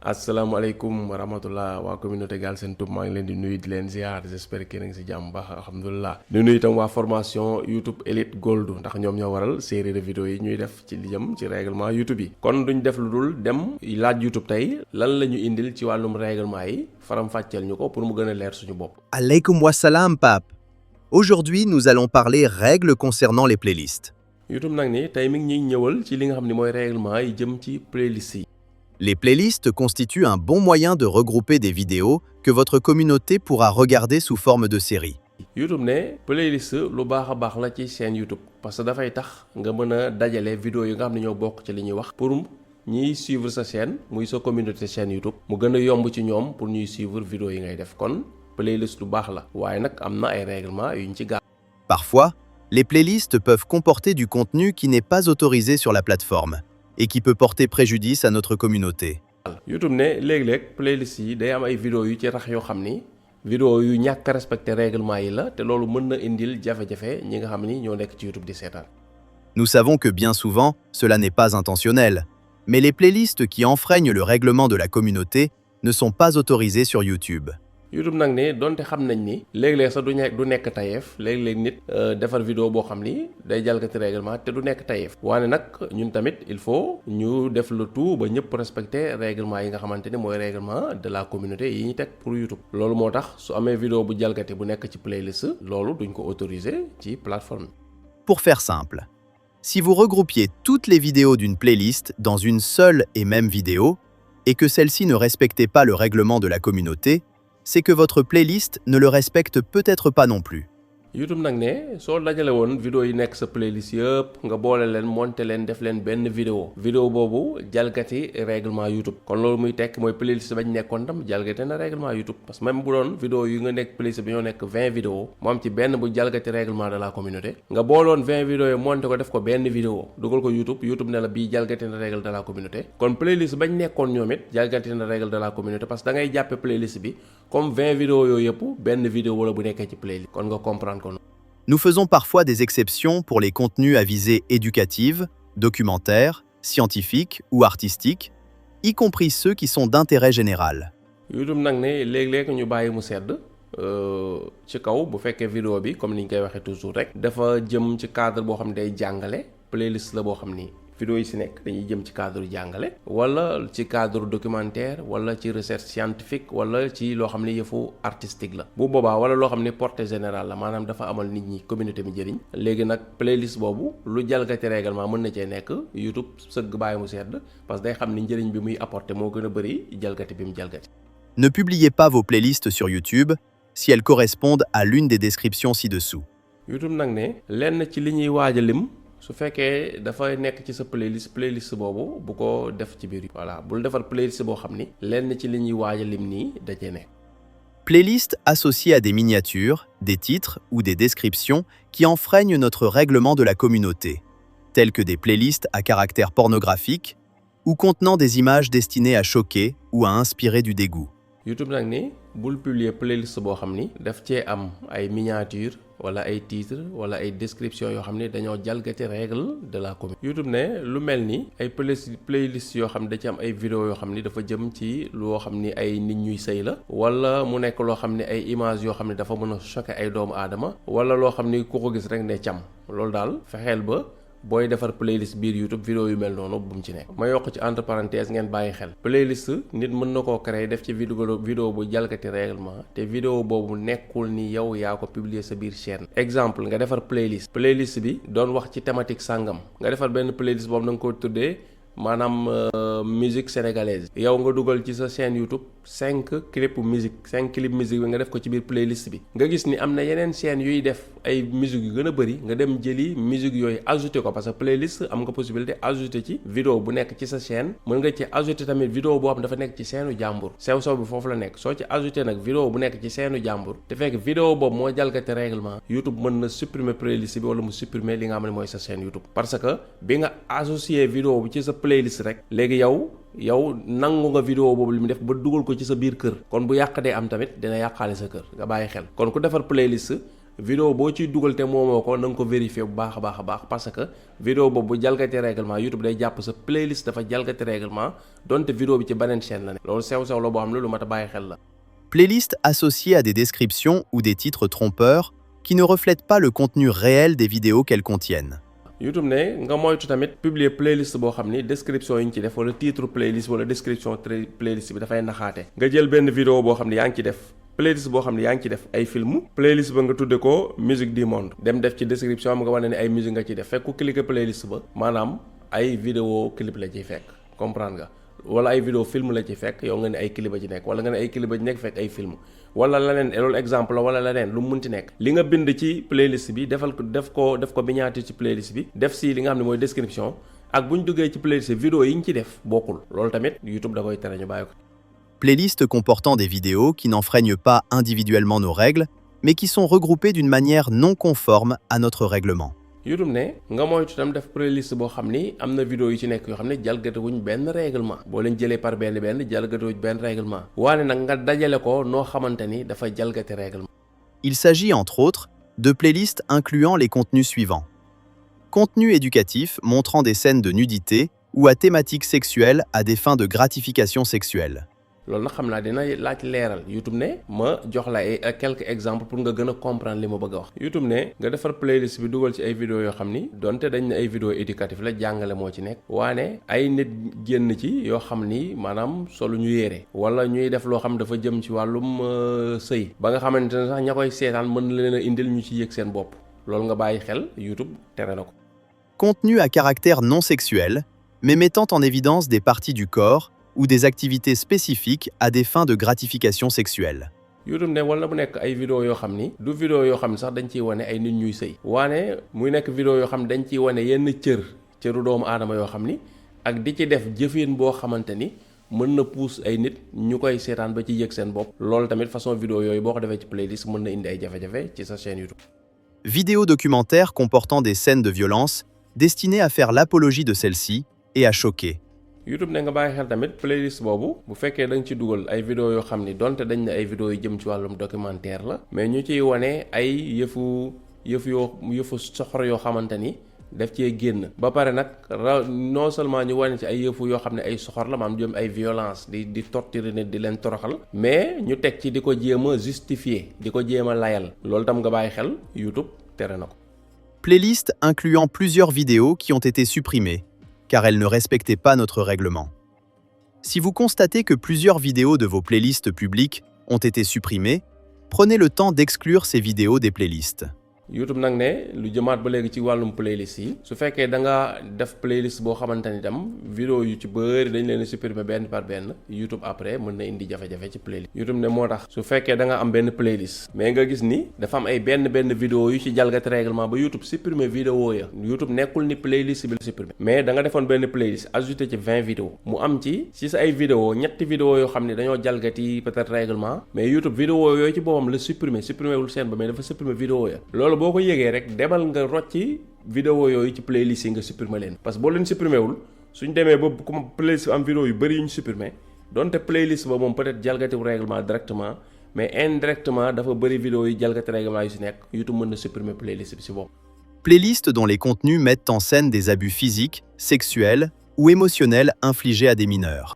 asalaamaaleykum wa rahmatullah waa communauté Galsen Tube maa ngi leen di nuyu di leen ziar j'espère que yéen a ngi si jàmm baax alhamdulilah di nuyu itam waa formation YouTube Elite Gold ndax ñoom ñoo waral série de vidéo yi ñuy def ci li jëm ci règlement YouTube yi kon duñ def lu dul dem laaj YouTube tey lan la ñu indil ci wàllum règlement yi faram fàcceel ñu ko pour mu gën a leer suñu bopp. Alaykoum wassalam, Pape. Aujourd'hui, nous allons parler règles concernant les playlists. YouTube nag ni tey mi ngi ñuy ñëwal ci li nga xam ne mooy règlement yi jëm ci playlist yi. Les playlists constituent un bon moyen de regrouper des vidéos que votre communauté pourra regarder sous forme de série. YouTube ne playlist lu baax a baax la ci chaîne YouTube parce que dafay tax nga mën a dajale vidéo yi nga xam ne ñoo bokk ci li ñuy wax pour ñiy suivre sa chaîne muy sa communauté chaîne YouTube mu gën a yomb ci ñoom pour ñuy suivre vidéo yi ngay def kon playlist lu baax la waaye nag am na ay règlement yuñ ci gaaw. Parfois, les playlists peuvent comporter du contenu qui n'est pas autorisé sur la plateforme et qui peut porter préjudice à notre communauté. YouTube ne léeg-léeg playlist yi day am ay vidéo yu ci rax yoo xam ni vidéo yu ñàkk a respecté règlement yi la te loolu mën na indil jafe-jafe ñi nga xam ni ñoo nekk ci YouTube di seetaan. Nous savons que bien souvent, cela n'est pas intentionnel, mais les playlists qui enfreignent le règlement de la communauté ne sont pas autorisées sur YouTube. YouTube nag ne donte xam nañ ni léeg-léeg sax du nekk tayeef léeg-léeg nit defar vidéo boo xam ni day jalgati règlement te du nekk tayeef waane nag ñun tamit il faut ñu def le tout ba ñëpp respecter règlement yi nga xamante ni mooy règlement de la communauté yi ñu teg pour YouTube. loolu moo tax su amee vidéo bu jalgati bu nekk ci playlist loolu duñ ko autoriser ci plateforme. Pour faire simple, si vous regroupiez toutes les vidéos d'une playlist dans une seule et même vidéo et que celle-ci ne respectait pas le règlement de la communauté, c'est que votre playlist ne le respecte peut-être pas non plus. YouTube nag ne soo dajale woon vidéo yi nekk sa playlist yëpp nga boole leen monter leen def leen benn vidéo boobu jalgati règlement YouTube kon loolu muy tekk mooy playlist bañ nekkoon tam jalgati na règlement YouTube parce que même bu doon vidéo yu nga nekk playlist bi ñoo nekk 20 vidéo mu am ci benn bu jalgati règlement de la communauté nga booloon 20 vidéo yi monter ko def ko benn vidéo dugal ko YouTube ne la bii jalgati na règle de la communauté kon playlist bañ nekkoon ñoom it jalgati na règle de la communauté parce que da ngay jàppe playlist bi comme 20 vidéo yooyu yëpp benn vidéo wala bu nekkee ci playlist kon nga comprendre. Nous faisons parfois des exceptions pour les contenus à visée éducative, documentaire, scientifique ou artistique, y compris ceux qui sont d'intérêt général. YouTube nag ne léeg-léeg ñu bàyyi mu sedd ci kaw bu fekkee vidéo bi comme ni ñu koy waxee toujours rek dafa jëm ci cadre boo xam ne day jàngale playlist la boo xam ni vidéo yi si nekk dañuy jëm ci cadre jàngale wala ci cadre documentaire wala ci recherche scientifique wala ci loo xam ne yëfu artistique la bu boobaa wala loo xam ne portée générale la maanaam dafa amal nit ñi communauté bi njëriñ léegi nag playlist boobu lu jalgati règlement mën na cee nekk YouTube sëgg bàyyi mu sedd parce que day xam ni njëriñ bi muy apporter moo gën a bëri jalgati bi mu jalgati. Ne publiez pas vos playlists sur YouTube si elles correspondent à l'une des descriptions ci-dessous. YouTube nag ne lenn ci li ñuy waaj a lim su fekkee dafa nekk ci sa playlist boobu bu ko def ci biir voilà bul defar playlist boo xam ni lenn ci li ñuy waaj a lim nii da cee nekk. Playlist associée à des miniatures, des titres ou des descriptions qui enfreignent notre règlement de la communauté, telles que des playlists à caractère pornographique ou contenant des images destinées à choquer ou à inspirer du dégoût. YouTube nag ni bul publier playlist boo xam ni daf cee am ay miniatures wala ay titres wala ay descriptions yoo xam ne dañoo jalgati règle de la communauté. YouTube ne lu mel ni ay playlist yoo xam ne da ci am ay vidéo yoo xam ni dafa jëm ci loo xam ni ay nit ñuy sëy la wala mu nekk loo xam ne ay images yoo xam ne dafa mën a choquer ay doomu aadama wala loo xam ni ku ko gis rek ne cam loolu daal fexeel ba booy defar playlist biir YouTube vidéo yu mel noonu bu mu ci nekk. ma yokk ci entre parenthèse ngeen bàyyi xel playlist nit mën na koo créer def ci vidéo bu jalgati règlement te vidéo boobu nekkul ni yow yaa ko publier sa biir chaîne. exemple nga defar playlist bi doon wax ci thématique sàngam nga defar benn playlist boobu da nga ko tuddee maanaam musique sénégalaise yow nga dugal ci sa chaîne YouTube 5 clip musique bi nga def ko ci biir playlist bi nga gis ni am na yeneen chaîne yuy def ay musique yu gën a bëri nga dem jëli musique yooyu ajouté ko parce que playlist am nga possibilité ajouté ci vidéo bu nekk ci sa chaîne mën nga ci ajouté tamit vidéo boo xam dafa nekk ci chaîne jàmbur sew bi foofu la nekk soo ci ajouté nag vidéo bu nekk ci chaîne jàmbur te fekk vidéo boobu moo jalgati règlement YouTube mën na supprimer playlist bi wala mu supprimer li nga xam ne mooy sa chaîne YouTube parce que bi nga associé vidéo bi ci sa playlist rek léegi yow nangu nga vidéo boobu li mu def ba dugal ko ci sa biir kër kon bu yàq dee am tamit dina yàqaale sa kër nga bàyyi xel kon ku defar playlist vidéo boo ciy dugal te moomoo ko na nga ko vérifier bu baax a baax parce que vidéo boobu bu jalgati règlement YouTube day jàpp sa playlist dafa jalgati règlement donte vidéo bi ci beneen chaîne la ne loolu sew-sew la boo xam ne lu mat a bàyyi xel la. Playlist associée à des descriptions ou des titres trompeurs qui ne reflètent pas le contenu réel des vidéos qu'elles contiennent. YouTube ne nga moytu tamit publier playlist boo xam ni description yi ñu ci def wala titre playlist wala description playlist bi dafay naxaate. nga jël benn vidéo boo xam ne yaa ngi ci def playlist boo xam ne yaa ngi ci def ay film playlist ba nga tudde ko musique du monde dem def ci description am nga wane ne ay musique nga ci def fekk ku cliquer playlist ba maanaam ay vidéo clip la ciy fekk comprendre nga wala ay vidéo film la ci fekk yow nga ne ay clip a ci nekk wala nga ne ay clip a ci nekk fekk ay film wala leneen loolu exemple la wala leneen lu mu munti nekk li nga bind ci playlist bi def ko miniature ci playlist bi def si li nga xam ne mooy description ak bu ñu duggee ci playlist vidéo yi ñu ci def bokkul loolu tamit YouTube da koy tere ñu bàyyi ko. Playlist comportant des vidéos qui n'enfreignent pas individuellement nos règles, mais qui sont regroupées d'une manière non conforme à notre règlement. YouTube ne nga moytu tam def playlist boo xam ni am na vidéo yu ci nekk yoo xam ne jalgatewuñ benn règlement boo leen jëlee par benn jalgatewuñ benn règlement waane nag nga dajale ko noo xamante ni dafa jalgati règlement. Il s'agit entre autres de playlists incluant les contenus suivants. Contenu éducatif montrant des scènes de nudité ou à thématique sexuelle à des fins de gratification sexuelle. loolu nag xam naa dina laaj leeral YouTube ne ma jox la ay quelques exemples pour nga gën a comprendre li ma bëgg a wax. YouTube ne nga defar playlist bi dugal ci ay vidéo yoo xam ni donte dañ ne ay vidéo éducatif la jàngale moo ci nekk waane ay nit génn ci yoo xam ni maanaam solu ñu yére wala ñuy def loo xam dafa jëm ci wàllum sëy ba nga xamante ne sax ña koy seetaan mën na leen a indil ñu ci yëg seen bopp loolu nga bàyyi xel YouTube tere na ko. Contenu à caractère non sexuel, mais mettant en évidence des parties du corps ou des activités spécifiques à des fins de gratification sexuelle. YouTube ne wala mu nekk ay vidéo yoo xam ni du vidéo yoo xam ne sax dañ ciy wane ay nit ñuy sëy waane muy nekk vidéo yoo xam ne dañ ciy wane yenn cëru doomu aadama yoo xam ni ak di ci def jëfin boo xamante ni mën na pousse ay nit ñu koy seetaan ba ci yëg seen bopp loolu tamit façon vidéo yooyu boo ko defee ci playlist mën na indi ay jafe-jafe ci sa chaîne YouTube. Vidéos documentaires comportant des scènes de violence destinées à faire l'apologie de celle-ci et à choquer. YouTube ne nga bàyyi xel tamit playlist boobu bu fekkee da nga ci dugal ay vidéo yoo xam ni donte dañ ne ay vidéo yu jëm ci wàllum documentaire la mais ñu ciy wane ay yëfu soxor yoo xamante ni daf cee génn ba pare nag non seulement ñu wane ci ay yëfu yoo xam ne ay soxor la maam jëm ay violence di torturer nit di leen toroxal mais ñu teg ci di ko jéem a justifier di ko jéem a layal loolu tam nga bàyyi xel YouTube tere na ko. Playlist incluant plusieurs vidéos qui ont été supprimées car elles ne respectaient pas notre règlement. Si vous constatez que plusieurs vidéos de vos playlists publiques ont été supprimées, prenez le temps d'exclure ces vidéos des playlists. YouTube nag ne lu jëmaat ba léegi ci wàllum playlist yi su fekkee da nga def playlist boo xamante ni tam vidéo yu ci bëri dañ leen a supprimer benn par benn YouTube après mën na indi jafe-jafe ci playlist. YouTube ne moo tax su fekkee da nga am benn playlist mais nga gis ni dafa am ay benn vidéo yu ci jalgati règlement ba YouTube supprimer vidéo ya YouTube nekkul ni playlist bi la supprimer mais da nga defoon benn playlist ajouté ci 20 vidéos mu am ci sa ay vidéo ñetti vidéo yoo xam ne dañoo jalgati peut-être règlement mais YouTube vidéo yooyu ci boppam la supprimer wul seen ba mais dafa supprimer vidéo ya loolu boo ko yëgee rek demal nga rocci vidéo yooyu ci playlist yi nga supprimer leen parce que boo leen supprimer wul suñ demee ba comme playlist am vidéo yu bëri yu ñu supprimer donte playlist ba moom peut-être jalgatiwul règlement directement mais indirectement dafa bëri vidéo yi jalgati règlement yu si nekk YouTube mën na supprimer playlist bi si bopp. Playlists dont les contenus mettent en scène des abus physiques, sexuels ou émotionnels infligés à des mineurs.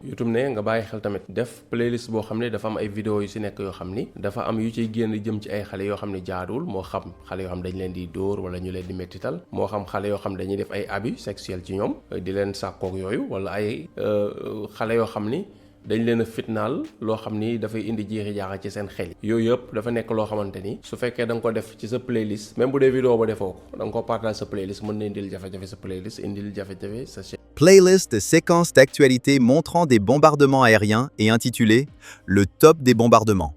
YouTube ne nga bàyyi xel tamit def playlist boo xam ne dafa am ay vidéo yu ci nekk yoo xam ni dafa am yu ciy génn jëm ci ay xale yoo xam ne jaaduwul moo xam xale yoo xam dañ leen di dóor wala ñu leen di mettital moo xam xale yoo xam dañuy def ay abus sexuels ci ñoom di leen sàkkoog yooyu wala ay xale yoo xam ni dañ leen a fitnaal loo xam ni dafay indi jeexi jaaxa ci seen xel yooyu yëpp dafa nekk loo xamante ni su fekkee da nga ko def ci sa playlist même bu dee vidéo ba defoo ko da nga ko partage sa playlist mën na indil jafe-jafe sa playlist indil jafe-jafe sa chaîne. Playlist de séquences d'actualité montrant des bombardements aériens et intitulé Le top des bombardements.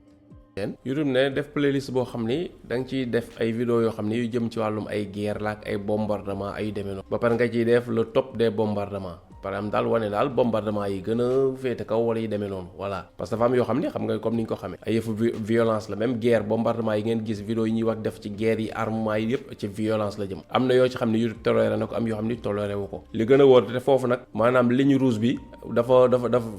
YouTube ne def playlist boo xam ni da nga ciy def ay vidéo yoo xam ni yu jëm ci wàllum ay guerre la ak ay bombardement ay demee noonu ba pare nga ciy def le top des bombardements par exemple daal wane daal bombardement yi gën a féete kaw wala yi demee noonu voilà parce que dafa am yoo xam ne xam nga comme ni ñu ko xamee ay yëfu violence la même guerre bombardement yi ngeen gis vidéo yi ñuy wax def ci guerre yi armement yi yëpp ci violence la jëm am na yoo ci xam ne YouTube toléré na ko am yoo xam ne toléré wu ko li gën a wóor te foofu nag maanaam ligne rouge bi dafa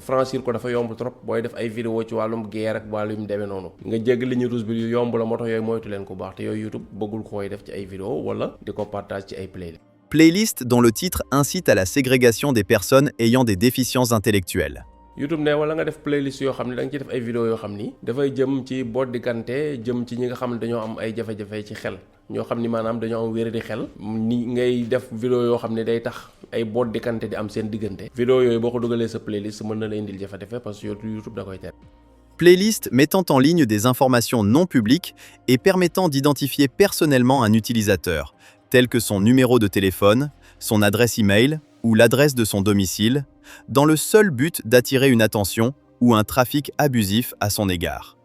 franchir ko dafa yomb trop booy def ay vidéo ci wàllum guerre ak wàllum demee noonu nga jégg ligne rouge bi yomb la moo tax yooyu moytu leen ko baax te yooyu YouTube bëggul ko koy def ci ay vidéo wala di ko partage ci ay playlist. Playlist dont le titre incite à la ségrégation des personnes ayant des déficiences intellectuelles. YouTube ne wala nga def playlist yoo xam ne da nga ciy def ay vidéo yoo xam ni dafay jëm ci boddikante jëm ci ñi nga xam ne dañoo am ay jafe-jafe ci xel ñoo xam ni maanaam dañoo am wéradi xel ni ngay def vidéo yoo xam ne day tax ay boddikante di am seen diggante vidéo yooyu boo ko dugalee sa playlist mën na la indil jafe-jafe parce que YouTube da koy tere. Playlist mettant en ligne des informations non publiques et permettant d'identifier personnellement un utilisateur, tel que son numéro de téléphone, son adresse email ou l'adresse de son domicile, dans le seul but d'attirer une attention ou un trafic abusif à son égard.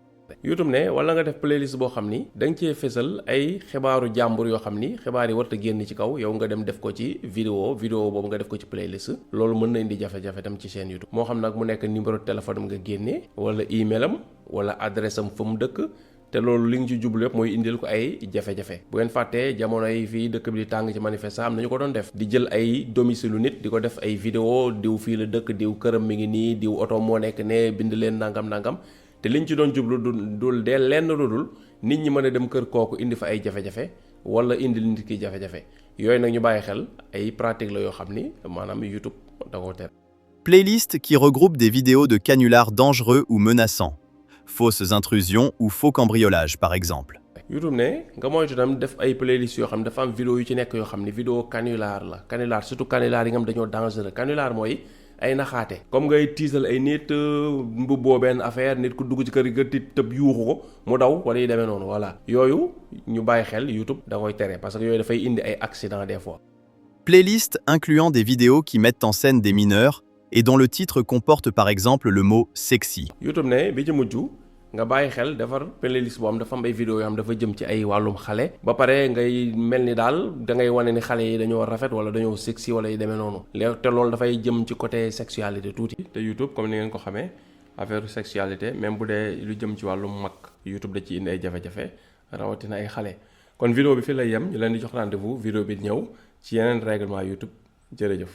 YouTube ne wala nga def playlist boo xam ni da nga cee fésal ay xibaaru jàmbur yoo xam ni xibaar yi warta génn ci kaw yow nga dem def ko ci vidéo boobu nga def ko ci playlist loolu mën na indi jafe-jafe tam ci chaîne YouTube moo xam nag mu nekk numéro de téléphone am nga génnee wala email am wala adresse am fa mu dëkk te loolu li nga ci jublu yëpp mooy indil ko ay jafe-jafe bu ngeen fàttee jamono yi fii dëkk bi di tàng ci manifeste am nañu ko doon def di jël ay domicile nit di ko def ay vidéo diw fii la dëkk diw këram mi ngi nii diw oto moo nekk ne bind leen nangam te liñ ci doon jublu dul dee lenn lu dul nit ñi mën a dem kër kooku indi fa ay jafe-jafe wala indil nit ki jafe-jafe yooyu nag ñu bàyyi xel ay pratique la yoo xam ni maanaam YouTube da ko tere. Playlist qui regroupe des vidéos de canulars dangereux ou menaçants, fausses intrusions ou faux cambriolages par exemple. YouTube ne nga moytu tam def ay playlist yoo xam ne dafa am vidéo yu ci nekk yoo xam ne vidéo canular la canular surtout canular yi nga xam dañoo dangereux canular mooy ay naxaate comme ngay tiisal ay nit mbubboo benn affaire nit ku dugg ci kër ga tëb yuuxu ko mu daw wala yi demee noonu voilà yooyu ñu bàyyi xel YouTube da koy tere parce que yooyu dafay indi ay accident des fois. Playlist incluant des vidéos qui mettent en scène des mineurs et dont le titre comporte par exemple le mot sexy. YouTube ne bi ci mujj nga bàyyi xel defar playlist boo am dafa am ay vidéo yoo xam dafa jëm ci ay wàllum xale ba pare ngay mel ni daal da ngay wane ni xale yi dañoo rafet wala dañoo sexy wala yi demee noonu léegi te loolu dafay jëm ci côté sexualité tuuti te YouTube comme ni ngeen ko xamee affaire sexualité même bu dee lu jëm ci wàllum mag YouTube da ci indi ay jafe-jafe rawatina ay xale kon vidéo bi fii lay yem ñu leen di jox rendez-vous vidéo bi ñëw ci yeneen règlement YouTube jërëjëf.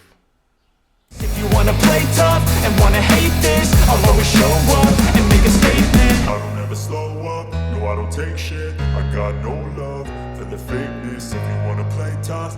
If you wanna play tough and wanna hate this, I'll always show up and make a statement. I don't ever slow up, no I don't take shit. I got no love for the fakeness. If you wanna play tough